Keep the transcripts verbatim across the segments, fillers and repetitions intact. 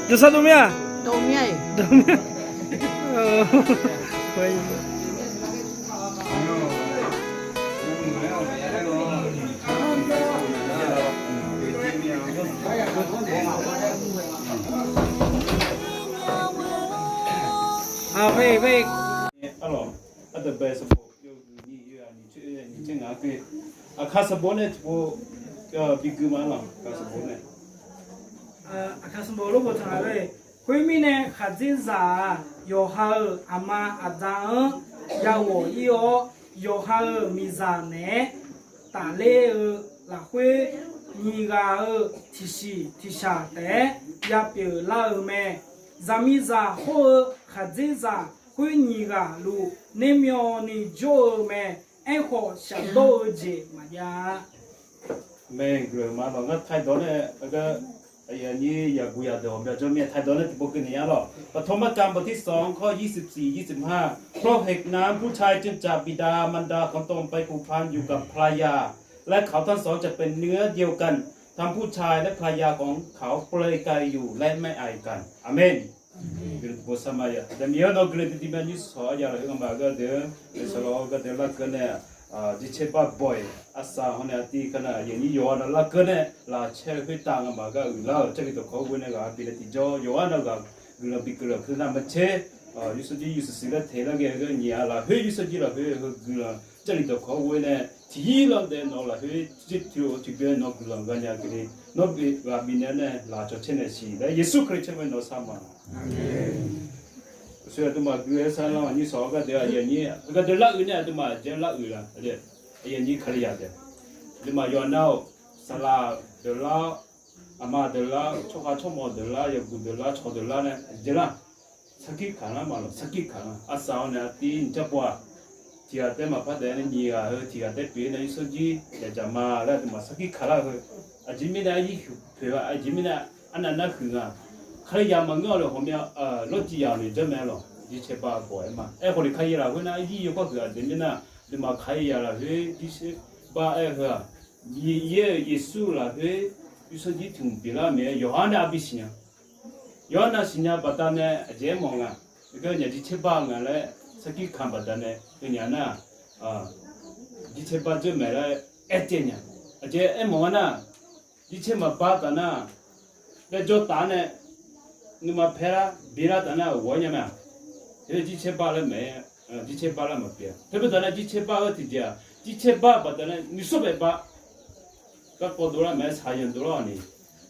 Jawrsar dov mir-a? Dov mir-a. Arlawq, aqdui bae sanqbof yawhuiq nyiq yawzaq nyiq tser nyiq tser ngaq-anr ghoe. Aqkaq sanqbof nae tiqpov bigui ma arlawq, aqkaq sanqbof nae. Aqkaq sanqbof lorbof taq nga lor-e. Khoermirnae, khaqdzerzaq-aq, yawqha-euq aqma aqda-anr ya ghawq ir-awr, yawqha-euq miqzaq naeq-aer tafler-eu lafkhoer, nyiq ghaq-euq tiqsiq tiqshaq taef-aer yapyeuf lar-eu mae. Zaqmiqzaq hawr-eu khaqdzerzaq khoer nyiq ghaq luf naermyawvni jawr-eu mae. Aerkhawf, shafdawr-eu jeq maqjav-a. Mae, guiqlanq ma lawq. Ngar ไทย dawq nae, aqyuif aqnyir yaqguq yaqdeuq ghawqmya jawr mir-a. ไทย dawq nae tiqpov keuvni-a lawq. ปฐมกาลบทที่สอง ข้อยี่สิบสี่ ยี่สิบห้า เพราะเหตุนั้นผู้ชายจึงจากบิดามารดาของตนไปผูกพันอยู่กับภรรยา และเขาทั้งสองจะเป็นเนื้อเดียวกัน ทั้งผู้ชายและภรรยาของเขาเปลยกายอยู่และไม่อายกัน อาเมน Guiqlanq tiqpov sar ma ya. Daqmiq-anr nawr guiqlanq tiqtiv ma nyir sawq-awr ya lafkhoer ngamaf gharduq, saqlaq-awr gharduq larkeuv nae, jircaer bar bawq-iq arsaq hawr nae artiv kar nar, aqyuif aqnyir yawqha nav larkeuv nae lafcaer-eu khoertav ngamaf gharduq uiqlar-euq Jarlif dawqkawq-anr ghoe nae ghaq bifnaeq tiqjawr, yawqha nav ghaq guiqlanq bi guiqlanq keuv nar maqtser, yawsanr jir yawshuif shuif laer teq lar ghae-eu ghae nyiq-a lafkhoer yawsanr jir lafkhoer heu guiqlanq Jarlif dawqkawq-anr ghoe nae tiqyir lanr daef nawq lafkhoer jir tiq-eu tiqbyan nawq guiqlanq ghaq nya keuvni, nawr ghaq bifnaeq nae laf cawq caer naeq siq laer Yeqsur Kali caer mae nawq sar ma. Aqsur aqduimaf gui-aer sar lanr aqnyir sawq-awr gharduq aqyuif aqnyir gharduq lar uiq nae aqduimaf aqjeq lar uiq la, aqyuif aqnyir Kalizaq deuq, aqduimaf yawqha nar-awq, saqlaq deuq lar-awr, aqma deuq lar, tsawrkhav tsawrmawf deuq lar, yawguq deuq lar, cawq deuq lar nae aqjeq lar sarkir kaq lar ma lawq, sarkir kaq lar. Arsaq-awr nae artiv nyiq jar pov-aq, tiq ghaq taef maqpar daef nae nyiq ghaq heu tiq ghaq taef pyeuf nae yawsanr jir daef dzaq ma laer aqduimaf sarkir kaq lar heu. Aqjeq mirnae aryir huiq poeq-a, aqjeq mirnae arnav nar huiq nga. Kalizaq maqngeur-awq lef ghawqmya lawrciv yaq-awq ni janr mae lawq, jircaer bar bawq-aer ma. Aerkhawf ni Kalizaq lafkhoer nar aryir yawkawr huiq-a, aqjeq mirnae aqduimaf Kalizaq lafkhoer jircaer bar aer-eu heu-aq, Miqyaer-euq Yeqsur lafkhoer yawsanr jir tiq hmq pyeuflar mae-aer yawqha nav arbi siqnya. Yawqha nav siqnya baqdanae aqjeq aermawf nga, aqgeu nyaf jircaer bar-eu nga laer sarkir kaq baqdanae heunyaf nar, jircaer bar dzeur maeq laer aertsaev nya. Aqjeq aermawf nga nar, jircaer maqbar taf nar, daejawr taf-awr nae nuima paer lar bilar taf nar ghawq-aer nya mae-aq. Teu jircaer bar laer maeq-aer, jircaer bar lar maqpyeuf-a. Teu baqdanae jircaer bar-eu tiqjeq-aq, jircaer bar baqdanae nuisar baef bar garkawv dovlar maeq-aer shaqyan dovlar-awq ni,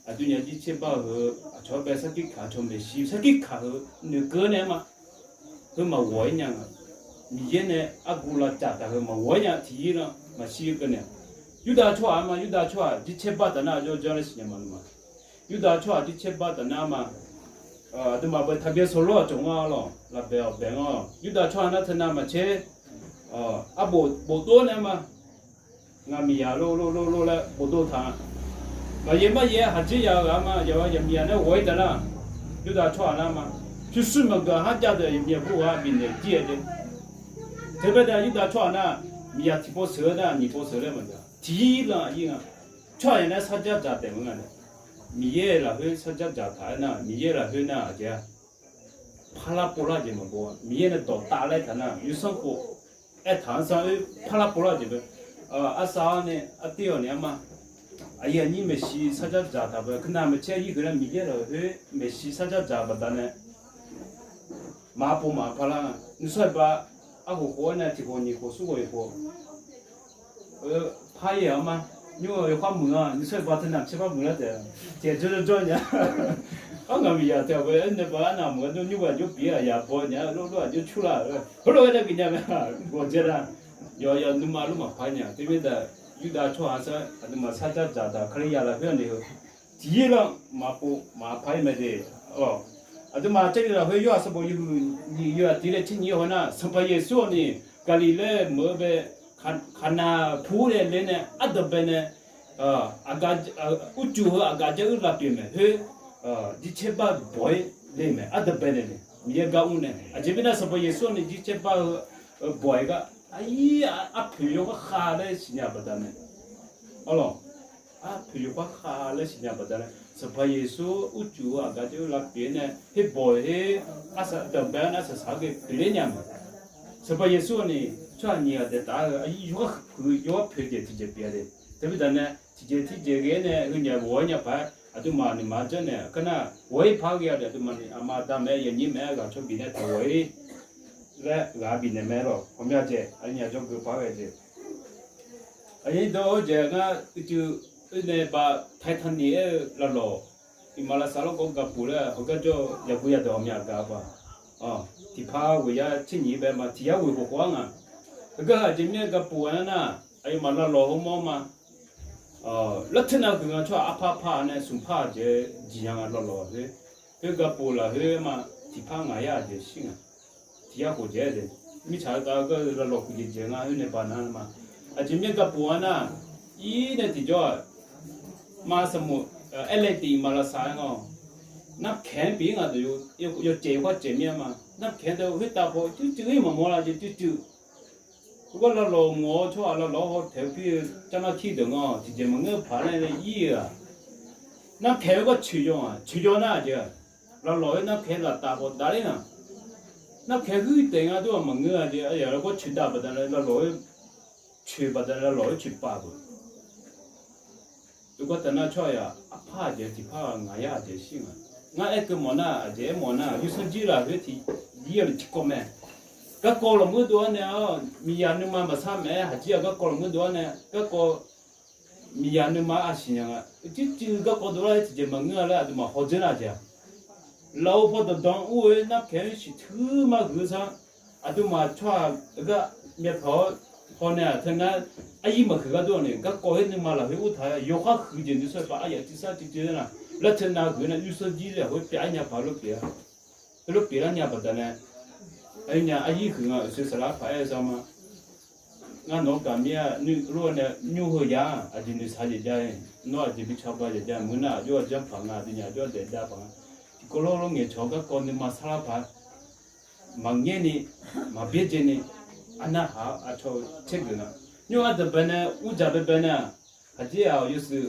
aqdui nya jircaer bar-eu heu aqcawq-anr bae sarkir kaq, aqcawq maeqshi sarkir kaq heu noeqkeuv nae ma. Heu maqghawq-ir nya nga. Miqyaer nae argu lavcaf taq heu maqghawq-ir nya tiqyir lan maqshir keuvni-aq. Yurdav tsawrhaq-a ma, Yurdav tsawrhaq jircaer bar taf nar aqjawr janr laer siqnya ma nma. Yurdav tsawrhaq jircaer bar taf nar ma. Aqduimaf bae taqbyaer sawqlawr-aq cawq ngar lawq, lafbaeq-awq baeq ngar-awq. Yurdav tsawrhaq nar teu nar maqtser, arbof bofdov nae ma. Ngaq miqyaq lor lor lor lor laer bofdov taq-a. Maqyaer maryaer haqdzer ya-eu ghaq ma, yawqha yaqmiqyaq nae ghawq-ir taf nar, Yurdav tsawrhaq nar ma. Pyurshuir maqgaq har jav deuq yaqmiqyaq khoerghaq bifnaeq jir-aer de. Teu bae dae Yurdav tsawrhaq nar, miqyaq tiqpov sheuq-eu nar nyiq pov sheuq laer maqjav, tiqyir lan aqyir nga. Tsawrhaq yaq nae sarjax dzaq taef maqngeur nga nae, Miqyaer lafkhoer sarjax dzaq taq-aer nar, Miqyaer lafkhoer nar aqjeq-a parlar povlar jeq maqbaw-a. Miqyaer nae dawqtaf laer taq nar, yawsanr khof aertaq-anr sanr-oer parlar povlar jeq bae. Arsaq-awr nae artiv-awq ni arma. Aqyuif aqnyir maeqshi sarjax dzaq taq bae. Keunav maeqtser aqyuif gheu nar Miqyaer lafkhoer maeqshi sarjax dzaq baqdanae maqpov maqpar lar nga. Nuisar-aer ba arkhof khof-aer nae tiq khof nyiq khof smr khof oeq khof par-ir-awq arma. Nymr-eu yawkhav muiq-a, nuisar-aer ba teu nar caer par muiq lar taef. Tiq ghaq jawrjawr jawr nya. Arnaq miqyaq taef-awq bae, aernae ba arnaq meuq-a nymr ghaq jawr bi-ir aqyaq baw nya, lor lor aqjox cur lar-euq. Heulof-aer nar geuf nya mae, gawqdzae nar. Yawqyawq nuima lor maqpar nya. Teumirnae Yurdav tsawrhaq sar aqduimaf sarjax dzaq taq Kalizaq lafkhoer-a ni heu tiqyir lan maqpov maqpar-ir mae de. Aqduimaf Jarlif lafkhoer Yorhaq sanqbof yawhuiq nyiq yawhaq tiq laer tser nyiq-aer haw nar, Sanqpaq Yeqsur-awq ni Gaqliqlaer meuq-eu bae, Kaqnaq pur-aer le nae ardanqbae nae, aq, uqcuf heu aqgaf jar uir lavpyeuf mae khoer, jircaer bar bawq-ir le mae ardanqbae nae ni. Miqyaer gar mrnaeq. Aqjeq mirnae Sanqpaq Yeqsur-anr ni jircaer bar-eu bawq-aer gar, aqyir arpoeq yawkhav khav laer siqnya baqdanae, arlawq, arpoeq yawkhav khav laer siqnya baqdanae, Sanqpaq Yeqsur uqcuf-eu aqgaf jawr-eu lavpyeuf-aer nae, herbawq her arsaq danqbae-anr arsaq saq-aer ghae pyeufler nya mae. Sanqpaq Yeqsur-anr ni tsawrhaq nyiq ghaq daef taf-eu aqyir yawkhav huiq yawkhav poeq jeq tiqjeq pyeuf-a de. Teumirnae tiqjeq tiqjeq ghae-aer nae heunyaf ghawq-aer nya paq-aer aqduimaf nuima janrnaeq-a. Kar nar ghawq-ir paq-aer ghae-a de, aqduimaf ni aqma aqda maeq-aer yaqnyir maeq-aer ghaq cawr bifnaeq taq ghawq-ir laer ghaq bifnaeq mae lawq. Ghawqmya jeq aqnyaf jawrgeuf paq-aer ghae jeq. Aqnyir dawr-eu jeq ngar uicuiv oernae ba Titanic aer-eu lavlawq, iqmalavshav lawrgawv gaqpuq laer heugar jawr-eu yaqguv yadawq ghawqmya gaq-a ba. Tiqpar ghoeq yar tser nyiq bae ma, tiq yar ghoeq khof khof-ar nga. Heugar aqjeq mirnae gaqpuq-a nar, aqyawfmaf lavlawq heumawr ma. Larteunav huiq nga tsawrhaq arpar par-a nae smqpar-aq jeq-aer jiqnya nga lavlawq khoer. Khoer gaqpuq lafkhoer ma, tiqpar ngaq yar-aq jeq shir nga. Tiq yar khof jeq-aer de. Mirtsaq-eu tav-eu gar lavlawq huiq jeq jeq nga khoer nae ba nar ma. Aqjeq mirnae gaqpuq-a nar, ir nae tiqjawr-aq, ma sanqmoq, aerlaev tiq iqmalavshav-aer nga. Narkaeq-anr pyeuf-ir nga deuq, yawcaev khoercaev mir-a ma. Narkaeq-anr deuq khoertav paw cuivcuiv-ir maqmawr la jeq cuivcuiv. Khoergar lavlawq ngawq-eu tsawrhaq lavlawq-anr hawtaeq-eu pir-eu carnar kir deuq nga tiqjeq maqngeur paq nar nae ir-eu-aq. Narkaeq-eu gar coeqyaw-aq, coeqyaw nar aqjeq-aq, lavlawq-aer narkaeq laftav paw davler nga. Narkaeq huir taef nga dur-aq maqngeur-a jeq, aqyawf lavgawr coeqdav baqdanae lavlawq-aer coeq baqdanae lavlawq-aer coeqpav beuq. Teugar taf nar tsawrhaq aqpar aqjeq tiqpar ngaq yar aqjeq shir nga. Ngar aerkeuv mawf nar aqjeq aermawf nar yursanr jir lafkhoer tiqjir-a tiqkawv mae. Garkawv lafmuir dov-ar nae-awr miqyaq nuima maqsar maeq-aer haqjir-aq garkawv lafmuir dov-ar nae garkawv miqyaq nuima-aer aqsiq nya nga. Uicuiv cuiv garkawv dovlar-aer tiqjeq maqngeur-a laer aqduimaf hawdzeur nar jeq-aq. Lafov paw danqdanq ur-eu narkaeq-anr siqtuir mar huiq-eu sar, aqduimaf tsawrhaq-eu gar myavpyawq-awr hawnaeq-aq teunar, aryir maqhuiq gharduq-aq ni garkawv-aer nuima lafkhoer urtaq-aer yawkhav huiq jeq nuisar paq aryaq cuiv sar cuiv cuiv nar, larteunav huiq nar yursanr jir lafkhoer pyav-aer nya paq lof pyeuf-a. Heulof pyeuflar nya baqdanae, aqyuif nya aryir huiq nga uqshoe saflar paq-aer-eu zar ma. Ngar nawq-anr gaq mir-a, nuir lof-aer nae nymr heu yar-aq aqjeq noeqshaq jeq jav-ir, nawr aqjeq bi cawba jeq jav-ir, meuq nar aqjox-aer janr paq nga, aqdui nya aqjox-aer daef dav paq nga. Tiqkawv lawr lawr ngaeqcawq-eu garkawv nuima sarlar paq maqngaer ni, maqbyaerdzae ni, arnavhaq-awr aqcawq-eu tsergeuf nga. Nymr ardaq bae nae, mrdzaq baebae nae-aq, haqjir-aq yawshuif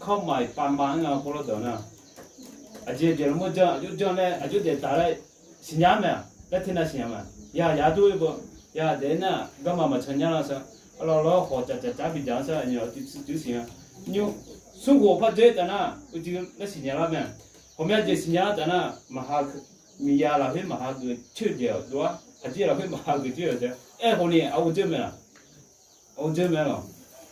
kawrmaf-iq pavma-anr nga khawf lawr dawq nar, aqjeq jeq lafmur janr aqjox janr laer aqjox daef taf laer siqnya-ar mae-aq, laer teunav siqnya ma. Yaq yaq dur-ir beu, yaq daef nar garma maqcan nyar lar sar, arlawr lawr khawq caf caf caf bidzaq-anr sar, aqnyaf tiqtsuif tiqsiq nga. Nymr smrkhof par dzoer taf nar uicuiv laer siqnya lar mae. Ghawqmya jeq siqnya-ar taf nar, maqha miqyaq lafkhoer maqha geuf coer-eu jeq-aq dov-ar, haqjir lafkhoer maqha geuf coer-eu jeq-aq aerkhawf ni aqghoe dzoer mae-aq. Aqghoe dzoer mae-aq lawq.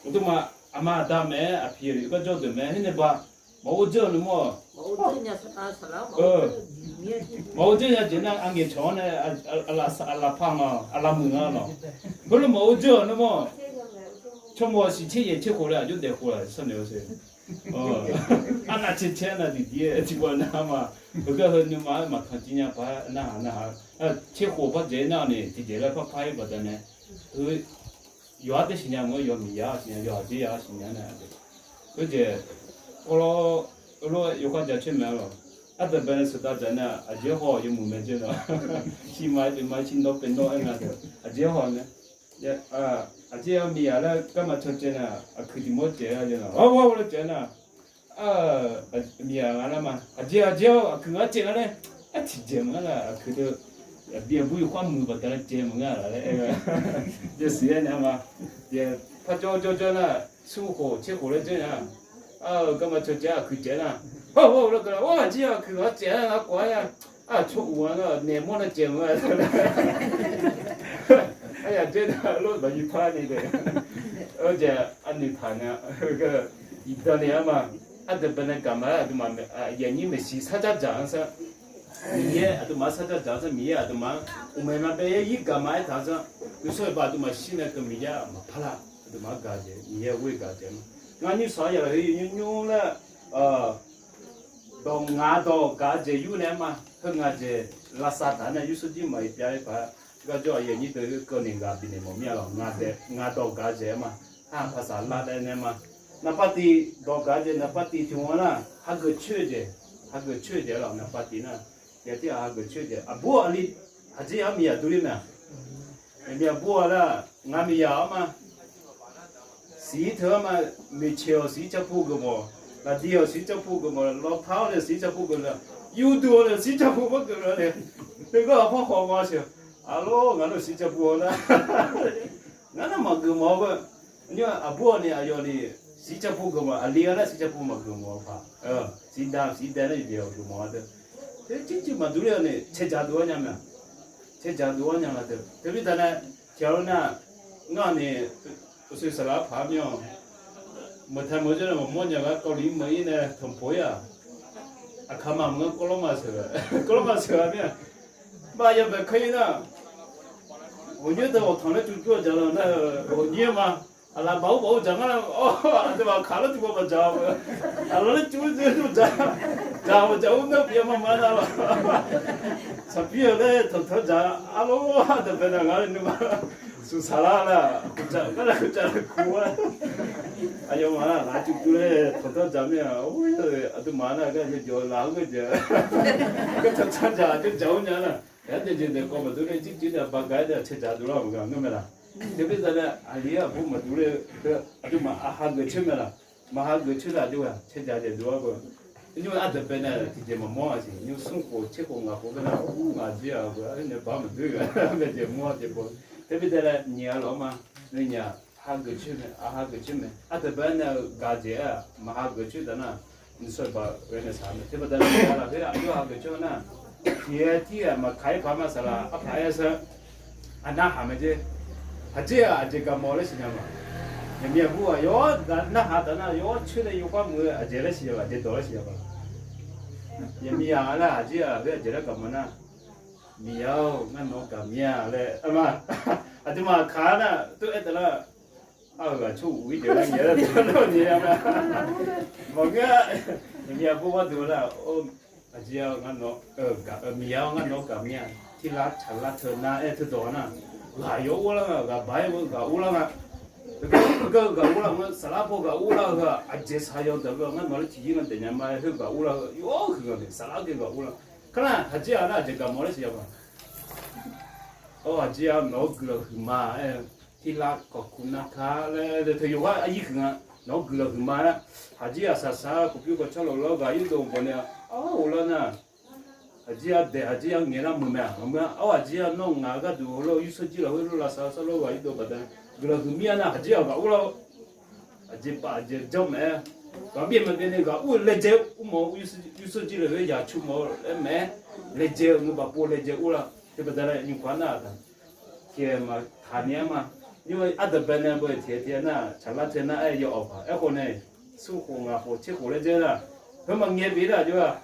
Uqduq ma aqma aqda maeq-aer aqpiq-eu gar jawr deuq mae-aer heunae ba. Maqghoe dzoer-awq nuimawr-aq, maqghoe dzoer nya jeq nar, aqlaf paq nga, aqlaf muiq nga lawq. Heulof maqghoe dzoer-awq nuimawr-aq, tsawrmawq siq tser yaeq tser khof laer aqjox daef khof-aq sharnoeq-eu sher. Arnav cae cae arnav diqdiq-aer tiqpawf nar ma. Heugar heu nuima-aer maqtanq jir nya paq-aer narhaq narhaq, tser khof par dzaeq-aer nar ni tiqjeq laer parpar-ir baqdanae, yawqha-anr tae siqnya maqngeur, yawq miqyaq-anr siqnya, yawq haqjir yaq-anr siqnya nae. Khoerjeq kawrlawr, lof-aer yawkhav ja coer mae-a lawq. Ardaq bae nae sheuqdav dzaq nar aqjeq-aer haw-awq yawmuiq mae dzoer nar. Shirma-aer pyeufma shirnawr pyeufnawr-aer nga deuq aqjeq-aer haw nae. Aqjeq-aer miqyaq laer garma can caev nar aqkuiq tiq mawr caev-a jeq nar, hawr hawr laer caev nar, miqyaq nga nar ma, aqjeq aqjeq-awr aqkuiq ngar caev nga laer, aer tiqjeq maqngar nar aqkuiq deuq, aqbi aqbur yawkhav muiq baqdanae caev maqngar laf laer aer-eu. Yasiq-aer nae ma, parjawr jawr jawr nar, smrkhof tser khof laer dzoer nar, garma can caev aqkuiq caev nar, hawr hawr laer gar, or aqjeq aqkuiq ngar caev nar ngar kawv-ar ya, aqcawq uq-a nar naeq mawr nar caev maqngar. Aryaq dzoer nar lof baqyi par ni dae. Oe jeq arnoeq taq nga, iqdan ni-a ma. Ardaq bae nae gaq ma-aer aqduimaf yaqnyir maeqshi sarjax dzaq-anr sar, Miqyaer aqduimaf-anr sarjax dzaq-anr sar, Miqyaer aqduimaf-anr uqmaeq ma bae-aer yir gaq ma-aer taq-anr sar, nuisar iqbax aqduimaf shir nae keuv Miqyaer maqpar lar, aqduimaf-anr gaq jeq, Miqyaer ghoer gaq jeq ma. Ngar nymrshaq-anr yaqlaf khoer yawqnymr nymr laer, dawq ngaq dawq gaq-eu jeq yur nae-aer ma. Heu ngaq jeq lavsav taq-anr nae yursanr jir maqir pyav-ir paq-aer, garjawr aqyuif aqnyir deuq-eu keuvni ghaq bifnaeq mawf mir-a lawq. Ngaq dawq gaq-eu jeq-aer ma. Har paqsaq lar daef nae ma. Naqpav tiq dawq gaq-eu jeq, naqpav tiq tiq ghaq nar, hageuf coer-eu jeq, hageuf coer-eu jeq-aer lawq. Naqpav tiq nar, Tiqghaq tirghaq hageuf coer jeq aqbur aqli, aqjeq-anr miqyaq durler mae-aq. Aqmiq aqbur-a lar, ngaq miqyaq-awr ma. Siq teu-anr ma, noeqceq-awq siq carpov geufmawf, laqdi-awq siq carpov geufmawf, lawqtaq-awr nae siq carpov geufmawf, yurduq-awr nae siq carpov mawr geufmawf nae, teugar aqpar khawf ma sheuq. Arlawr, ngaq nar siq carpov-awr nar, ngar nar maqgeufmawf-eu. Nymr aqbur-awq ni aqyawf ni siq carpov geufmawf, aqli-a nar siq carpov maqgeufmawf-eu paq. Siqdav siqdav nar yawqjeq-awq geufmawf-a deuq. Teu jirjir maqdurler-awq ni caerjaq dov-awr nya mae-aq. Caerjaq dov-awr nya nga deuq. Teu mirtaq nae tiqghaq-awr nar, ngar ni uqshoe saqlaq-aer paq-aer mir-awq. Meuq taq meuq-eu jawr nae maqmawr nya gar kawvliq meuq-ir nae tanqpoq-ir-aq. Aqkaq maqmeuq-anr kawvlawr maqsheuq, kawvlawr maqsheuq-a mir-aq. Bar yawbae kar-ir nar, ghawqnyoer deuq ghawqtanq laer cuvcur-a dzaq-eu nar, ghawqnyoer ma. Aqlaf baf ur baf ur dzaq ngar nar, aqduimaf kaq lar tiqbaw baf dzaq-a. Aqlaf laer cuvcur dzaq, dzaq-awr dzaq ur nar pyeuf ma ma nar lawq. Saqpir-euq laer tanqtanq dzaq-a lor. Aqdaq bae nar ngar nuima suqsaq lar nar, kuqdzaq gar nar kuqdzaq kuv-a. Aqyawfmaf nar laf cuvcur laer tanqtanq dzaq mir-aq. Aqduimaf nar gar yawjawf laf-anr ngeur jeq, gar tanqtanq dzaq aqjox dzaq ur nya nar, aqyawf jeq jeq daef kawv maqdur nar jirjir nae baqgaq-aer nae caerjaq dovlar-euq maqgaq ngeur mae laq. Teu mirtaq nae aqli-anr aqbur maqdur ler-eu, aqduimaf aqha geuf coer mae laq. Maqha geuf coer nar aqjox-aq caerjaq daef dov-ar beu. Nymr aqdaq bae nae tiqjeq maqmawr-a siq. Nymr smr khof tser khof ngaq khof bae nar, ngaq jir-aq beu, aqnae baq maqdur-a, maeqjeq mawr-a jeq beu. Teu mirtaq nae nyiq-a lawq-ar ma. Nyiq-aq hageuf coer mae, aqha geuf coer mae. Aqdaq bae nae-eu gaq jeq-aq maqha geuf coer taf nar, nyiq sawr baq ghae nae saq mae. Teu baqdanae lafkhoer aqjox hageuf coer nar, tiq ghae tir-aq maqkaq-ir paq ma saqlaq arpaq-aer sar. Aqnarhaq mae jeq. Haqjir-aq aqjeq gaqmawf laer siqnya ma. Yaqmiq aqbur-aq yawr narhaq taf nar yawr coer nae yawkhav muiq-eu aqjeq laer siqnya ma, aqjeq dawq laer siqnya ma. Yaqmiq-aq nar haqjir-aq khoer aqjeq laer gaqmawf nar, Miqyaer-or, ngar nawq-anr gaq mir-a laer ma. Aqduimaf kaq-a nar tov-aer taf nar, arghaq tsawr uq-ir jeq lar nyaef lar nyaef-a ma. Maqngeur-a. Yaqmiq aqbur gharduq nar, aqjir-a ngar nawq-anr gaq, Miqyaer-or, ngar nawq-anr gaq mir-a. Tirlar tsaqlar teu nar aer teudawq nar, ghaq yawf ur lar nga, ghaq baq-aer ghaq ur lar nga. Gar ghaq ur lar nga, saflar paw ghaq ur lar-eu heu-aq aqjeq saqyaw daq-eu ngar nawq-anr tiqyir nga daefnya ma, heu ghaq ur lar-eu yawr huiq nga, saflar ghae ghaq ur lar. Kar nar haqjir-aq nar aqjeq gaqmawf laer siqnya ma. Or, haqjir-a nawq-anr guiqlanq huiqma aer-eu, tirlar kawqkuv narkar laer teu yawqghaq aryir huiq nga. Nawq-anr guiqlanq huiqma aer, haqjir-aq saqsaq-a kawqpyur kawqcawr lawq lawr ghaq yurdov bawq nae-a, ar, ghoflar nar, haqjir-a daeq, haqjir-a ngaeq lar muiq mae-aq. Maqmuiq-a. Ar, haqjir-a nawr ngaq-eu gharduq hawr lawr yursaw jir lafkhoer lawr lavsav sawr lawr ghaq yurdov baqdanae guiqlanq huiqmir-a nar haqjir-aq ghaq ur lar-eu. Aqjeq paf aqjeq janr mae-aer, ghaq byaev maqbyaev nae ghaq ur-eu laejae ur mawf-eu, yursaw jir lafkhoer yaq cu mawf-eu laer mae-aer, laejae-eu ngeur baf pov laejae ur lar. Teu baqdanae nymq kaq nar-aq, tiq-aer maqtaq ni-aer ma. Nymr ardaq bae nae beu tiq-aer tiq-aer nar tsaqlar teu nar aer yaw awq paq aerkhawf nae, smr khof ngaq khof tser khof laer jaer nar, heu maqngae bif nar aqjox-aq.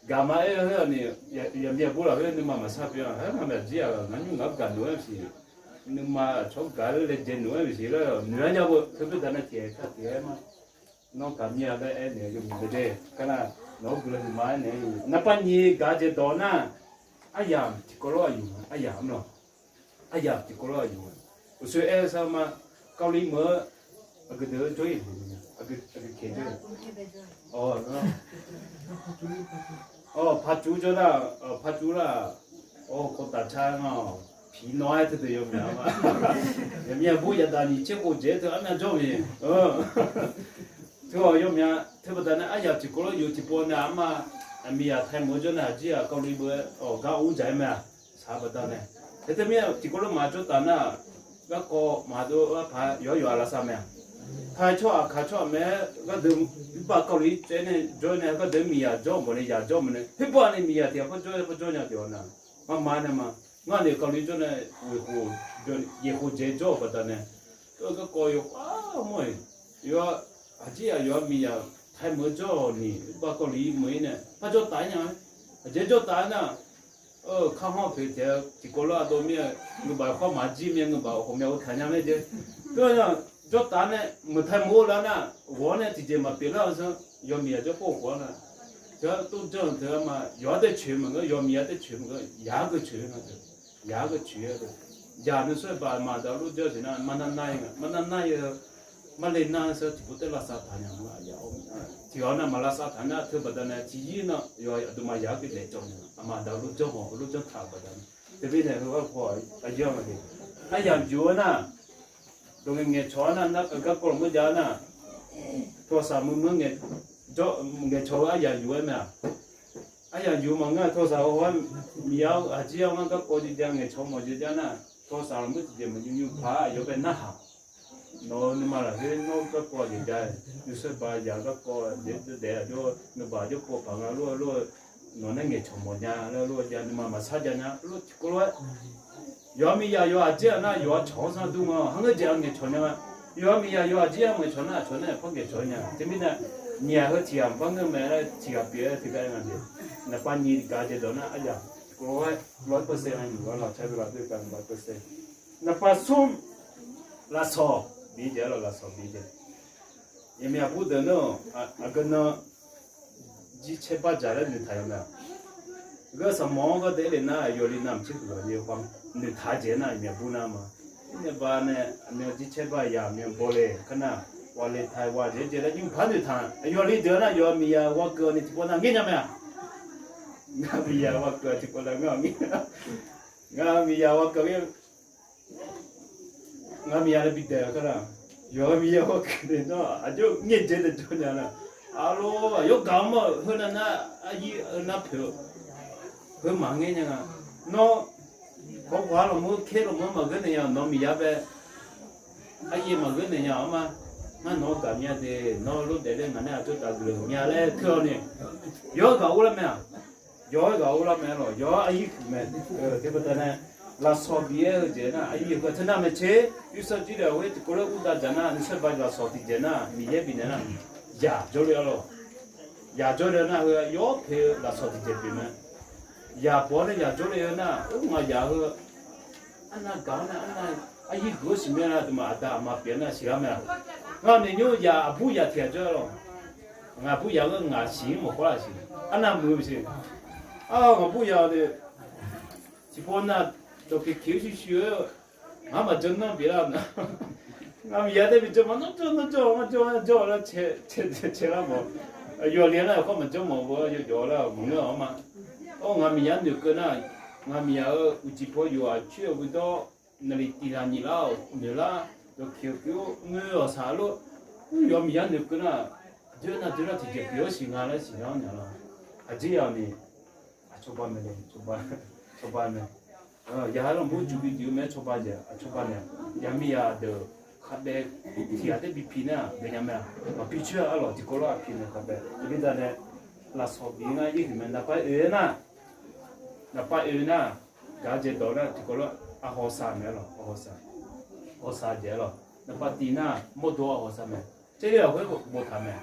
Gaq ma aer-eu heu-aq ni, yaqmiq aqbur lafkhoer nuima maqsar pyeuf-a. Heu ngamaf jir-aq, ngar nymr ngaq-anr gaq noeq-aer maqsiq, nuima tsawrgaq-aer laejae noeq-aer maqsiq laer noeq-aer nya beu. Teu baqdanae tiq-aer kar tiq-aer ma. Nawr gaq mir-a laer aernaeq-eu yawmuiq mae de. Kar nar, nawq-anr guiqlanq huiqma aernaeq-eu yawmuiq narpar nyiq gaq jeq dawq nar, aryamq tiqkawv lawr aqyuif, aryamq mr lawq. Aryamq tiqkawv lawr aqyuif-a. Uqshoe aer-eu sar ma, kawvli meuq-eu aqgeu deuq-eu jawr-ir aqgeu, aqgeu keq jawr-ir. Awq, paqcuv jawr nar, paqcuv lar, awq, kawv taf car nga-awq. Piq nawr-aer teudeuq yawmyaq ma. Yaqmiq aqbur yadaq nyiq tser khof jeq-aer teu armyav jawr-eu. Teu-awq yawmyaq teu baqdanae aryamq tiqkawv lawr yuf tiqpov nae arma, aqmiq yaq tae meuq-eu jawr nae haqjir-aq kawvli beu-aer awq gar ur dzaq-aer mae-aq. Saq-eu baqdanae, aer teu mir-a tiqkawv lawr maqjawr taf nar, garkawv maqdov-aer paq yawqhar yawqha lavsav mae-aq. Tae tsawrhaq kaq tsawrhaq mae-aer gharduq, irbaq kawvli caev nae jawr nae gharduq miqyaq jawr mawf nae yaq jawr mawf nae, herbaq ni miqyaq tiq ghaq par jawr par jawr nya tiq-awq nar, marma nae ma. Ngar ni kawvli jawr nae yeqkhof jeq jawr-eu baqdanae, garkawv yawqha mawr-iq, yawqha, haqjir-aq yawqha miqyaq tae meuq-eu jawr-awq ni, irbaq kawvli meuq-ir nae par jawr taf-aer nya-a. Aqjeq jawr taf-aer nar, kar hawr poeq taef-eu tiqkawv lawr ardov mir-a, ngeurbaf khawr maqjir mir-a, ngeurbaf ghawqmya ghov taq nya mae jeq. Teu-a nar, jawr taf nae meuq tae meuq-eu lar nar, ghawq-awr nae tiqjeq maqpyeuf lar-eu zanr, yawmiq yaq jawr khof khof-awr nar, teu-a tov janr-eu teu-a ma, yawqha daer coeq maqngeur, yawmiq yaq daer coeq maqngeur, yaq-aer geucoeq-eu nga teu, yaq-aer geucoeq-eu teu, yaq nuisar baq maqdaq lof janr siq nar, marnar nar-ir nga, marnar nar-ir-eu Marle nar-eu sar tiqpov taef lavsav taq nya-a. Tiqghaq-awr nar maq lavsav taq nar teu baqdanae tiqyir nar yawqha aqduimaf yaq-aer bi daef cawv nya. Aqma aqda-eu lorjanr hawq-eu lorjanr taq-euq baqdanae. Teumirnae heu-aer paw aqyar-eu ma de. Aryamq yuf-eu nar, dawq ngaeq ngaeqcawq-aer nar, garkawv lafmur jav-aer nar, tawsaq muiq muiq-aer ngaeqcawq-eu aryamq yuf-aer mae-aq. Aryamq yuf maqngeur-a. Tawsaq-eu haw-aer miqya-awr aqjir-awr ngar garkawv jeq jav ngaeqcawq mawf jeq jav nar, tawsaq lafmur tiqjeq maqnymr nymr paq-aer aqyawf bae narhaq. Nawq-euq nuima lafkhoer nawr garkawv jeq jav-aer, nuisar ba yaq garkawv jeq daef aqjox nuibaq jawrpov paq nga lof-aer lof-eu, nawq nae ngaeqcawq mawf nya laer lof-eu jav nuima maqsar jav nya lof tiqkawv lof-aer Yawqha miqyaq yawqha aqjir-aq nar yawqha cawq-anr sar dur nga. Har ngeur jeq-aq ngaeqcawq nya nga. Yawqha miqyaq yawqha aqjir-aq ngaeqcawq nar aqcawq nar-aq par ngaeqcawq nya. Teumirnae, miqyaq heu tiq ghaq maqbar ngeur mae laer tiq ghaq pyeuf-aer teugar nga jeq. Naqpav nyiq gaq jeq dawq nar aryaq, kov-aer lawr percent nga nyiq gaq lawq car dawq laf deuv gaq naqpav percent. Naqpav smr, lafsawq bi jeq-aer lawq lafsawq bi jeq. Yaqmyaq bur deuq nar-aq, aqgeu nan jircaer bardzaq laer noeqtaq-a mae-aq. Geur sanqmawf-anr gharduq aerle nar, aqyawf li navmaqtser huiq-awq ni khoer noeqtaq-a jeq nar, aqmyaq bur nar ma. Nae ba nae aqmyan jircaer bar yaq aqmyan baw le kar nar, wa le taq wa jeq jeq laer nymr par noeqtaq-a. Aqyawf li deuq nar, yawqha miqyaq ghawkeuv-awq ni tiqpov nar ngaer nya mae-aq. Ngar miqyaq ghawkeuv-awq tiqpov nar ngar ngaer. Ngar miqyaq ghawkeuv ngaer. Ngar miqyaq nae bidaeq-eu kar nar, yawqha miqyaq ghawkeuv nae nar aqjox ngaer dzae nae jawr nya nar, arlor aqyawf gaq-anr mawr-euq heu nar nar, aryir-eu nar poeq-eu heu maqngaer nya nga. Nawr kawqkawq-a lawqmur ker lawqmur maqgeur naeq nya-awq. Nawq miqyaq bae aryir maqgeur naeq nya-awq ma. Ngar nawq-anr gaq mya de, nawr lof daef laer ngaq nae aqjox taf guiqlanq mya laer teu-awr ni, yawqha-aer gaq ur lar mae-aq. Yawqha-aer gaq ur lar mae lawq. Yawqha aryir huiq mae. Teu baqdanae, lafsawq bi-aer-eu jeq nar aryir-eu teu nar mae tser, yursanr jir lafkhoer tiqkawv laer urdav dzaq nar, nuisar ba lafsawq tiqjeq nar Miqyaer bifnaeq nar, yaq jawrle-a lawq. Yaq jawrle-eu nar heu yawr poeq-eu lafsawq tiqjeq pyeuf mae. Yaq bawq-awr nae yaq jawrle-eu nar, or ngaq yaq heu arnav gaq-awr nae arnav aryir huiq-awr siqmya nar, aqduimaf aqda aqma pyeuf nar siqlar mae-aq. Ngar naeq nymr yaq aqbur yaq tiq ghaq jawr-a lawq. Ngaq aqbur yaq-anr ngaq siq-anr maqkhawr laf siq. Arnav muiq-eu siq. Ar, ngaq aqbur yaq-awq de. Tiqpov nav dawqpiq kiq-eu shuir shuir-eu, ngar maqjan nanr bif lar-awq nar. Ngar miqyaq tae bi jan ma, nanr jan nanr jan nanr jan nanr jan lar cae cae lar mawf. Yawqha li nar yawqkhawr maqjan mawf-eu yawjawf lar maqngeur-awq ma. Or ngaq miqyaq noeqkeuv nar, ngaq miqyaq-euq uqcif paw yawqghaq coer-eu bui dawr, naqliq tiq ghaq nyiq lar-awq noeq lar, dawqkiq-eu pyeuf-awr ngoer-awq saq lor. Yawqha miqyaq noeqkeuv nar, aqjox nar aqjox nar tiqjeq pyeuf-awr siq nga laer siqnya-awr nya lawq. Aqjeq yaq ni, aqcawba mae, cawba mae. Yaq-aer lawqmur juq bi juq-eu mae-aer cawba jeq aqcawba nae, yaqmiqyaq deuq khaqdaev tiq ghaq tae bi pi nar-aq, deuq nya mae-aq, maqpi coer-a arlawq tiqkawv lar-aq pi nae khaqdaev. Teumirnae lafsawq bi ngar yir huiq mae. Naqpav oe nar, naqpav oe nar, gaq-eu jeq dawq nar tiqkawv lar-aq hawsaq mae-aer lawq, hawsaq, hawsaq jeq-aer lawq. Naqpav tiq nar mawrdo-a hawsaq mae. Tserle lafkhoer boftaq mae.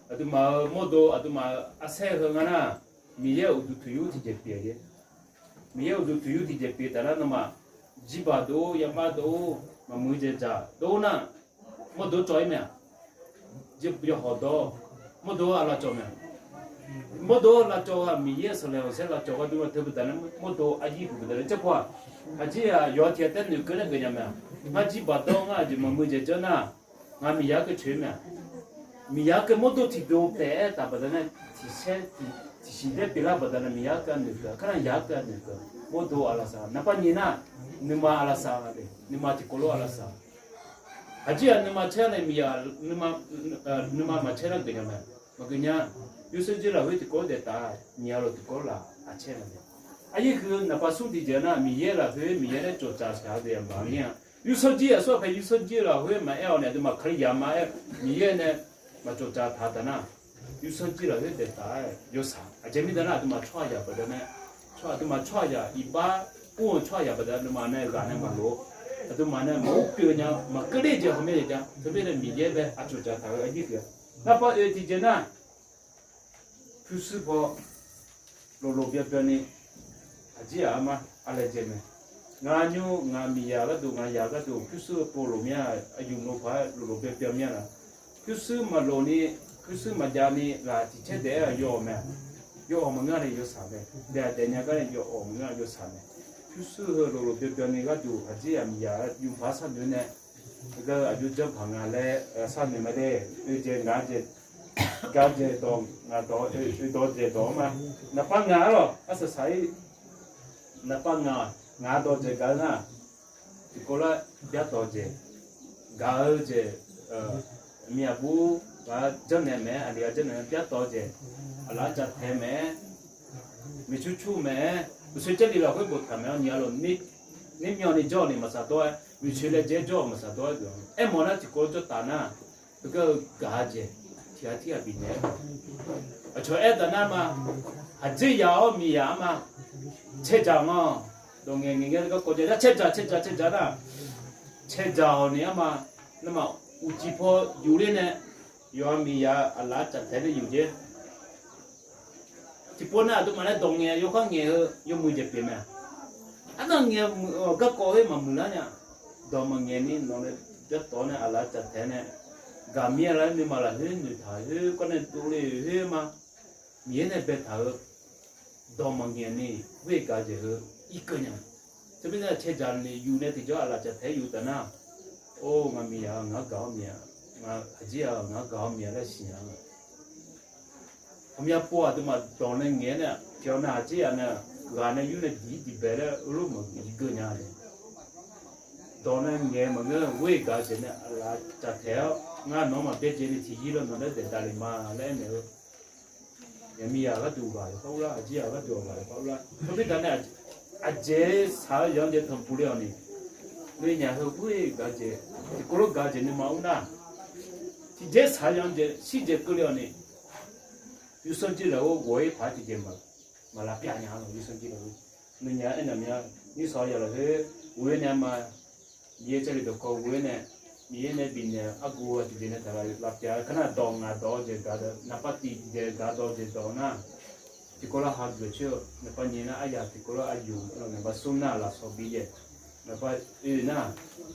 Aqduimaf-euq mawrdo aqduimaf-euq arsaer heu nga nar, Miqyaer-euq uqduq tuqyur tiqjeq pyeuf-a jeq. Miqyaer uqduq tuqyur tiqjeq pyeuf taf nar nawmaf, jirbaq dov-or, yama dov-or, maqmuiq jeq dzaq dov-or nar, mawrdo cawv-ir mae-aq. Yawhawq dawr, mawrdo-a lavcawv mae. Mawrdo lavcawv-aq Miqyaer-euq saqlaq-anr saer lavcawv gharduq teu baqdanae mawrdo aryir huiq baqdanae caer paw-aq, aqjeq-aq yawqha tiq ghaq tae noeqkeuv nar geuf nya mae-aq. Ngar jirbaq dawr ngar aqjeq maqmuiq jeq dzeur nar, ngaq miqyaq keuv coeq mae-aq. Miqyaq keuv mawrdo tiqdov taef-aer taf baqdanae, tiqsaer tiqsiq taer pyeuflar baqdanae miqyaq keuv-a noeqkeuv-a, kar nar yaq keuv-a noeqkeuv-a. Mawrdo aqlavsav naqpav nyiq nar, nuima aqlavsav-a de, nuima tiqkawv lof aqlavsav. Aqjeq-aq nuima caer nae miqyaq nuima, nuima maqcaer nar geuf nya mae. Maqgeuf nya. Yawsanr jir lafkhoer tiqkawv daeftaf, nyiq-a lof tiqkawv laf aqcaer mae. Aqyir huiq-eu naqpav smr tiqjeq nar, Miqyaer lafkhoer Miqyaer nae tsoftsaf shaq-eu deuq-aq maqngeur-a. Yawsanr jir aqsur aqpae yawsanr jir lafkhoer maqaer-awq nae aqduimaf Kalizaq maqaer, Miqyaer nae maqtsoftsaf taq taf nar, yawsanr jir lafkhoer daeftaf-aer yawsaq. Aqjeq mirnae nar aqduimaf tsawrhaqzaq baqdanae, tsawrhaq aqduimaf tsawrhaqzaq iqbax ur-eu tsawrhaqzaq baqdanae nuima nae ghaq nae maqlof-awr, aqduimaf nae maqur pyeuf nya maqkeuv ler jeq hawmae jeq ja. Teumirnae Miqyaer bae aqtsoftsaf taq-eu aqyir huiq-a. Naqpav oe tiqjeq nar, pyurshuir paw loflof byanbyan ni, aqjir-aq armar arlaejae mae. Ngaq nymr ngaq miqyaq gharduq ngaq yaq gharduq pyurshuir paw lof mya, aqyuif mlof paq-aer loflof byanbyan mya laf. Pyurshuir maqlof ni, pyurshuir maqjav ni ghaq tiq caer daef-aer-aq yawawq mae. Yawawq maqngeur ni yawsaq mae. Daef-aq daef nya gar ni yawawq maqngeur yawsaq mae. Pyurshuir heu loflof byanbyan ni gharduq aqjir-aq miqyaq yufpaq sharnoeq nae Gar aqjox janr paq nga laer sharnoeq ma de. Oe jeq ngaq jeq, gaq jeq dawq ngaq dawq, oe dawq jeq dawq-anr ma. Naqpav ngaq-ar lawq, arsaq saq-ir naqpav ngaq, ngaq dawq jeq gaq-eu nar, tiqkawv lar byar dawq jeq gaq-eu jeq, mir aqbur ghaq janrnaeq mae-aer, aqli ghaq janrnaeq mae-aer byar dawq jeq, aqlaf cavtaeq mae-aer, miqcur cur mae-aer, uqshoe Jarlif lafkhoer boftaq mae-awr ni-a lawq. Nir myanni jawr-awq ni maqsaq dawr-aer, miqcoeq laejae jawr-awq maqsaq dawr-aer deuq-anr aermawf nar tiqkawv jawr taf nar, heugar-eu gaq-eu jeq tiq ghaq tirghaq bifnaeq-aer, aqcawq aer taf nar ma, haqdzer yaq-awr miqyaq-anr ma, caerdzaq-awq nga. Dawq ngaeq ngaeq ngae garkawv jav-aer caerdzaq caerdzaq caerdzaq nar, caerdzaq-awq ni-anr ma, nar ma, uqcif paw yufler nae, yawqha miqyaq aqlaf cavtaeq nae yuf jer. Tiqpov nar aqduimaf nae dawq ngaeq yawkhav ngaeq-eu yawmuiq jeq pyeuf mae. Arnan ngaeq-eu garkawv khoer maqmuiq lar nya. Dawq maqngaeq ni nawq nae byartawv nae aqlaf cavtaeq nae, gaqmir-a laer nuima lafkhoer noeqtaq khoer kawv nae dovle-euq khoer ma. Miqyaer nae baetaq-eu dawq maqngaeq ni, khoer gaq-eu jeq heu irkeuv nya. Teumirnae caerdzaq ni yuf nae tiqjawr aqlaf cavtaeq yuf taf nar, or ngaq miqyaq ngaq-anr gaq-awr miq-a, haqjir-aq ngaq-anr gaq-awr miq-a laer siq-a. Ghawqmya pov aqduimaf dawq nae ngaeq-aer nae tiqghaq nav haqjir-aq nae, ghaq nae yur nae diq-ir diq bae laer heulof maqgui geuv nya-a. Dawq nae ngaeq maqngeur-eu ghoer-eu gaq-eu jeq nae aqlaf cavtaeq-awr ngar nawq-anr maqbyaerdzae ni tiqyir lawr nawq nae daef davle ma laer aernaeq-eu. Yaqmiqyaq gharduq ghaq yawkhav urlar, haqjir-aq gharduq ghaq yawkhav urlar. Khoermirda nae aqjeq saq-eu yanq-eu jeq tanqpuq le-awq ni, noeqnyaf heu ghoer-eu gaq-eu jeq, tiqkawv lof gaq-eu jeq nuima ur nar, tiqjeq saq-eu yanq-eu jeq shirjaev keuvle-awq ni, yursanr jir lafkhoer ghawq-ir paq-aer tiqjeq maqlavpyav nya-a lawq. Yursanr jir lafkhoer noeqnyaf aernaeq mya, nyirsawq yaq lafkhoer ghoer nae ma, Miqyaer Jarlif dawqkawv ghoer nae, Miqyaer nae bifnaeq-eu argu-eu tiqjeq nae taq lavpyav-eu kar nar, dawq ngaq dawq-eu jeq gaq dawq, naqpav tiqjeq gaq dawq jeq dawq nar, tiqkawv lar hageuf coer-eu naqpav nyiq nar, aryaq tiqkawv lar aryuq, naqpav smr nar lafsawq bi jeq, naqpav oe nar,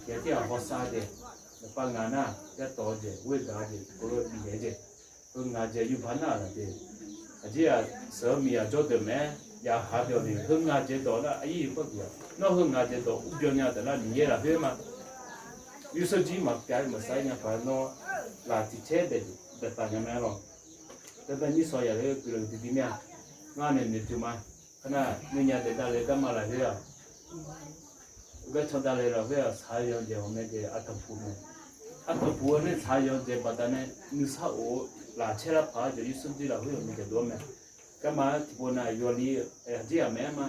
tiqghaq tirghaq hawsav jeq, naqpav ngaq nar yartawf-eu jeq, ghoer gaq-eu jeq, tiqkawv lar bifnaeq-eu jeq, heu ngaq jeq yubaq nar-aq laf de. Aqjir-aq sheuq-eu miqyaq jawrdeuq mae-aer yaqha deuq ni heu ngaq jeq dawq nar aqyir yawkawr tiq-a. Nawr heu ngaq jeq dawq urbyan nya taf nar Miqyaer lafkhoer ma. Yursanr jir maqpyav-aer maqsar-aer nya paq-aer nawr laf tiq caer daef taf nya mae-aer lawq. Gardanr nyirsawq yaq lafkhoer guiqlanq tiqbi mir-a. Ngar nae noeqtmq ma. Kar nar noeqnyaf daef davle garma lafkhoer-aq, garcan davle lafkhoer-aq, saq-eu yanq jeq ghawqmya jeq artanqpuq mae. Artanqpuq-eu nae saq-eu yanq jeq baqdanae nuisar of-eu laf caer lar paq-aer jeq yursanr jir lafkhoer ghawqmya jeq dov-awr mae. Garma-aer tiqpov nav yawli-eu aqjir-aq maeq-aer ma.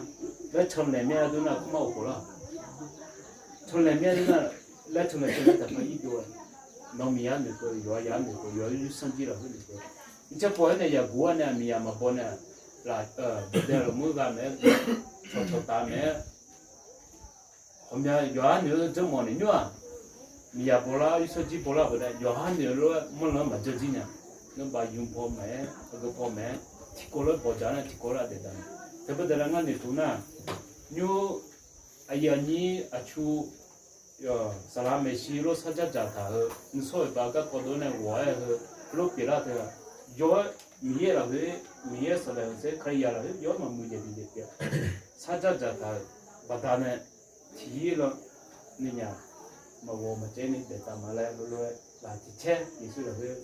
Laer canlaeq mya dur nar kur mar of khof lar. Canlaeq mya dur nar, laer canlaeq canlaeq taqpar ir dov-a. Nawr miqyaq noeqkeuv, yawqha yaq noeqkeuv, yawqha yursanr jir lafkhoer noeqkeuv. Iqcaer pov-aer nae yaqguq-aer nae miqyaq maqbaw nae, laf, baqda lafmuir gha maeq-aer, cawqcawq taf maeq-aer, ghawqmya yawqha noeq-eu janrmawf naeq nymr-aq, miqyaq bawlar yursanr jir bawlar baqdanae yawqha noeq-eu lof-aer manrlan-anr maqjan jir nya. Nawr bav yur paw maeq-aer, aqgeu paw maeq-aer, tiqkawv lof-aer bawqdzaq nar tiqkawv lof-aer daef daq. Teubaqda nar ngar noeqtmq nar, nymr aqyuif aqnyir aqcu saqlaq maeqshi lof sarjar dzaqtaq heu, nuisar-euq bav garkawv dov nae ghawq-aer heu, heulof pyeuflar teu-aq, yawr-aer Miqyaer lafkhoer, Miqyaer saqlaq-euq saer Kalizaq lafkhoer yawr-aer maqmuiq jeq tiqjeq pyeuf. Sarjar dzaqtaq-euq baqdanae tiqyir lan noeqnyaf maqghawq maqcaev ni daef taf ma laer heulof-aer laf tiq caer Yeqsur lafkhoer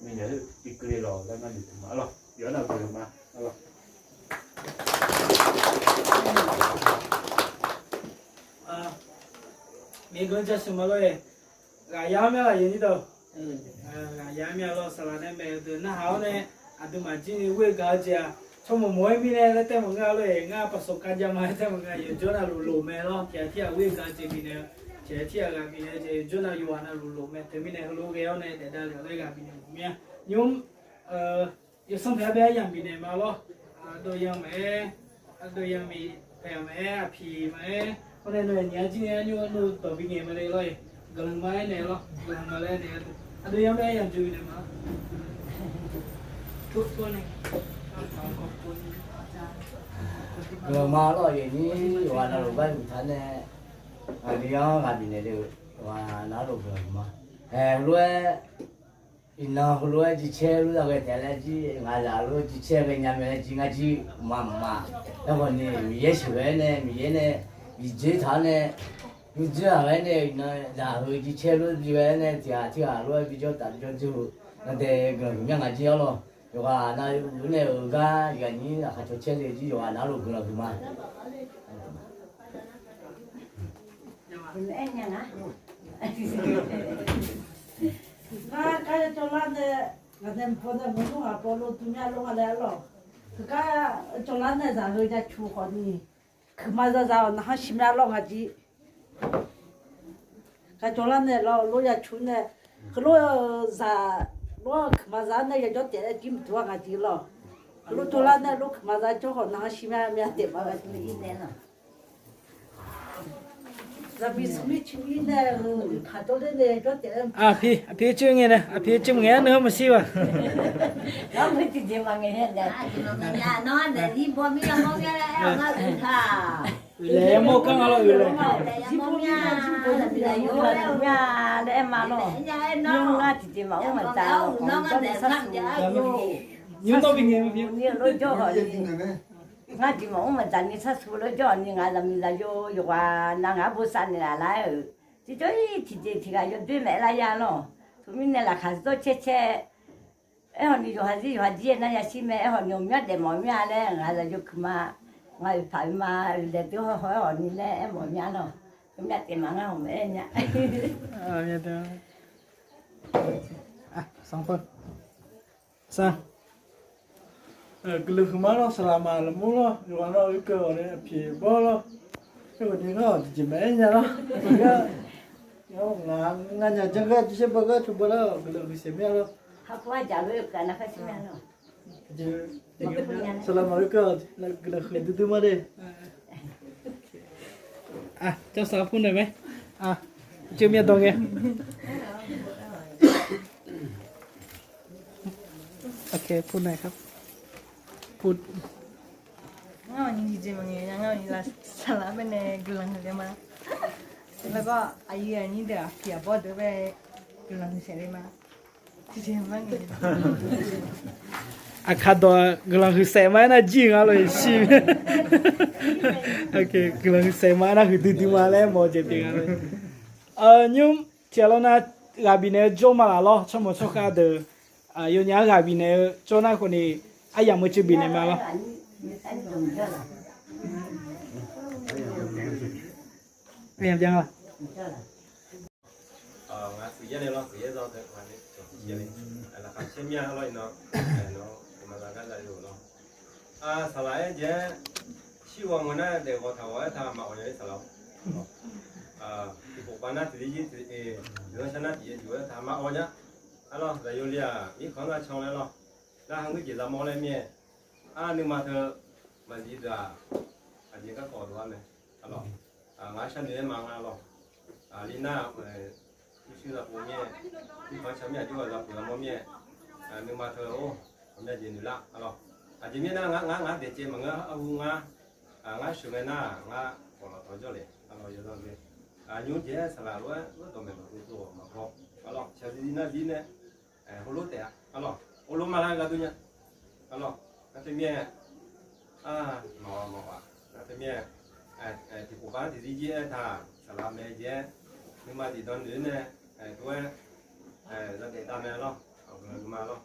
noeqnyaf-eu bi keuvle lawq laer ngar noeqtmq ma lawq. Yawqha navluf-eu ma lawq. Miqyaer guiqlanq jaceuq ma lor-e. Ghaqyar mya-a aqyuif aqnyir deuq. Ghaqyar mya lor, saqlaq nae maeq-eu deuq narhaq-awr nae, aqduimaf jir ni ghoer gaq-eu jeq-aq, tsawrmawq mawq-aer mirnae laer taev maqngeur lor-e. Ngar paqsawq ka jav ma-aer taev maqngeur, yawqjawr navluf lof mae lor. Tiq ghaq tirghaq ghoer gaq-eu jeq bifnaeq-eu, tiq ghaq tirghaq ghaq bifnaeq-eu jeq yawqjawr nav yawqghaq navluf lof mae. Teumirnae heulof ghae-awr nae daef davlef-awq laer ghaq bifnaeq mawf mir-a. Nymr yawsanr paeq-aer bae aryamq bifnaeq ma lor. Ardov yamq maqaer, ardov yamq miq paeq maqaer, aqpiq maqaer, hawr nae nawq-aer nyiq-ar jir nae arnymr arnov dawq bingaeq ma le lor-e. Guiqlanq ma-aer naeq lor, guiqlanq ma laer naeq. Ardov yamq bae aryamq jov bifnaeq ma. Guiqlanq ma lor-e, ni yawqghaq navluf gharduq taq nae, aqdui-anr ghaq bifnaeq le-eu yawqghaq navluf guiqlanq ma. Haeq lof-aer iqnan heulof-aer jircaer lof-aer ghae taef laer jir ngaq zaq lof-aer jircaer ghaenya mae laer jir ngar jir mqmaq mqmaq. Aerkhawf ni Miqyaer sheuqghae-aer nae Miqyaer nae biqdzoer taq-awr nae Yawjir-aq, aernae iqnan zaq heu jircaer lof bi ghae-aer nae tiqghaq tiqghaq lof-aer bijawr taf bijawr dzeur-eu, nan dae guiqlanq huiq mya ngaq jir-awr lawr. Yawqghaq nav-eu nae-euq gar yawqghaq nyir laqkhaq caw caer le jir yawqghaq nav-anr lof guiqlanq huiq ma. Ngar gar yawcawv lar nae, ngaq nae mq paw nae mq nmr ghaq paw lof dm mya lor nga laer lawr. Heugar yawcawv lar nae zaq heu ya cu khawf ni, kuiqma zazaq-awq narhaq shir mya lawr ngaq jir. Gaq jawrlar nae lawr lof ya cu nae, heulof zaq lof-anr kuiqma za nae yajawr taef-aer jir mq duq-a ngaq jir lawr. Heulof jawrlar nae lof kuiqma za jawr khawf narhaq shir mya mya taef ma. Zaqmiq smrmir cimir nae-eu paq dawr ler nae jawr taef-aer. Aqpir, aqpir cuiv ngae nae, aqpir cuiv ngae-aer nuihanr maqshir-aq. Nawr meuq tiqjeq maqngaeq-a. Nawr naeq zir baw mir yamawr mya laer aer-awq ngar uiq taq. Uiqlaeq yamawr kanr nga lawr uiqlaeq. Zir baw mir ya zir baw mir ya laer aer ma lawr. Nymr ngar tiqjeq maqmr maqdzaq-awr nymr nawr bi ngae ni lawrjawr hawq ni. Ngar tiq maqmr maqdzaq ni sharsu lawrjawr hawq ni ngaq zaqmiq zaqyo yawqghaq nav ngaq-anr bosav naeqlaf lar-euq. Tiqjawr-ir tiqjeq tiq ghaq yawdoer maeq lar ya lawr. Teumirnae laqkhaq dawr caer caer. Aerkhawf ni yawqha zir yawqha jir-aer nar yashir mae. Aerkhawf ni ghawqmyanr daef mawf mya laer ngaq zaqyo kuiqma, ngaq oeqpaq oeqma oeqlaeq deuq haw haw-aer hawq ni laer aermawf mya lawr. Ghawqmya taef maqngar hawq maeq-aer nya. Guiqlanq huiqma lawr saqlaq maq lafmur lawr yawqghaq nar oekeuv-awq nae aqpyeq bawr lawr. Aerkhawf ni ngar-awq tiqjeq maqaer nya lawr. Ngaq nya janr gar jirsaer baw gar cawba lar-awq guiqlanq huiqsaeq mya lawr. Saqlaq maq oekeuv-awq guiqlanq huiq duidui ma de. Cawsaq pur naeq mae. Ceuv myav dawq ngae. Ngar-awq ni jeq maqngaeq nya, ngar-awq ni saqlaq baenae guiqlanq huiq le ma. Laer gar aqyuif aqnyir deuq aqpiq aqbawr deuq bae guiqlanq huiq saef le ma. Aqkaq dawq guiqlanq huiq saef ma aernar jir nga lof-aer shir. Guiqlanq huiq saef ma aernar huiq duidui ma laer mawf-eu jeq pyeuf nga lof. Nymr tiqghaq lawr nar ghaq bifnaeq-eu jawr ma laf lawr tsawrmawq tsawrkhav deuq yawnyaf-anr ghaq bifnaeq-eu jawr nar khawf ni aryamq-eu ceuv bifnaeq ma lawr. Ngaq siqyaer nae lawr siqyaer zanr deuq laqkhaq caer mya lawr iqnan, nawr maqza gar za-eu lawr. Saqlaq-aer jeq-aer shir ghawq ngeur nar daef ghawq taq ghawq-aer taq maqghawq nya-ir saqlaq-awr. Tiqpov pav nar tiqzir jir tiqzir, tiqzanr shar nar tiqyaer juq-aer taq maqghawq nya. Arlawr zaqyo li-aq mirkhanq-anr za can laer lawr. Nar ha ngeur jeq za mawr laer mir-aer, ar nuima teu maqzif deuq-aq, aqjeq garkawv dov-ar mae. Arlawr ngaq-anr sharnoeq-aer ma nga lawr. Li nar, urshuir za pov mir-aer, mirkhanq-anr ca mir aqjox ghaq za pov za mawr mir-aer, nuima teu-or, ghawqmya jeq noeq lar. Arlawr aqjeq mirnae nar ngar ngar daeq caev maqngeur arhu ngar, ngar sheuq ngae nar ngar khawf lawqtawq jawr le. Arlawr yawzanr le, nymr jeq-aer saqlaq lof-aer dawqmaeq dawqdov tsov-awq maqbaw. Arlawr shaqzir zir nar zir nae, heulof taef-a. Arlawr heulof ma lar gharduq nya. Arlawr ngar teu mir-aer, mawf-a mawf-a, ngar teu mir-aer, tiqpov pav nar tiqzir jir-aer taq saqlaq mae jeq-aer, nuima tiqdan noeq-aer nae, tov-aer, za daef dav mae lawr. Aqgeu nuima lawr.